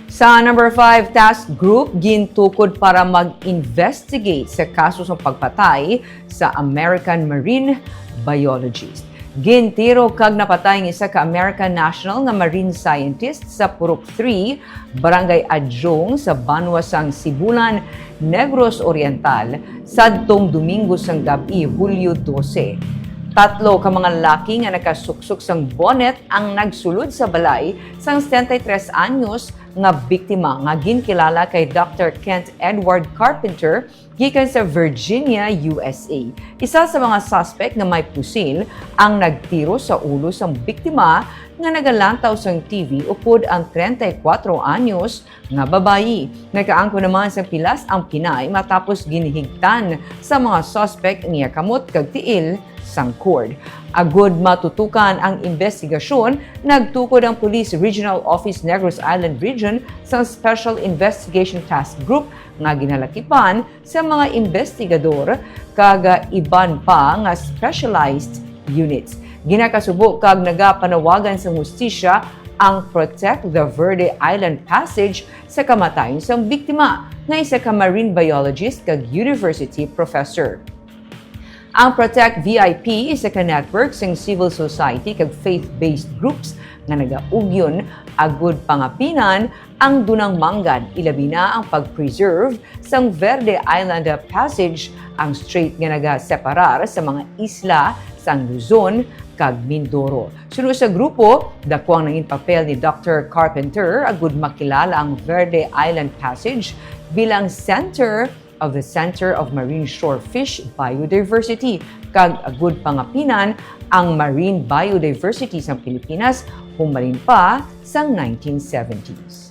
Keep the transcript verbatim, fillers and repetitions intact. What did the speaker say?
Sa number five, task group gintukod para mag-investigate sa kaso sa pagpatay sa American marine biologist. Gintiro kag napatay ang isa ka American national nga marine scientist sa Purok three, Barangay Adjong, sa banwa sang Sibulan, Negros Oriental, sadtong Domingo sang gab-i, Hulyo dose. Tatlo ka mga laki nga nakasuksok sang bonnet ang nagsulod sa balay sang setenta y tres anyos nga biktima nga ginkilala kay Doctor Kent Edward Carpenter gikan sa Virginia, U S A. Isa sa mga suspect nga may pusil ang nagtiro sa ulo sang biktima nga nagalantaw sang T V upod ang treinta y cuatro anyos nga babayi. Nakaangkon naman sang pilas ang pinay matapos ginhigtan sa mga suspect ang iya kamot kag tiil sang cord. Agud matutukan ang imbestigasyon, nagtukod ang Police Regional Office Negros Island Region sa Special Investigation Task Group nga ginalakipan sa mga investigador kag iban pa nga specialized units. Ginakasubo kag nagapanawagan sang hustisya ang Protect the Verde Island Passage sa kamatayon sang biktima, nga isa ka marine biologist kag university professor. Ang Protect V I P isa ka network sang civil society kag faith-based groups nga nagaugyon agud pangapinan ang dunang manggad, ilabi na ang pag-preserve sang Verde Island Passage, ang strait nga nagaseparar sa mga isla sang Luzon kag Mindoro. Suno sa grupo, daku ang nangin papel ni Doctor Carpenter agud makilala ang Verde Island Passage bilang center of the Center of Marine Shore Fish Biodiversity, kag agud pangapinan ang marine biodiversity sang Pilipinas humalin pa sang nineteen seventies.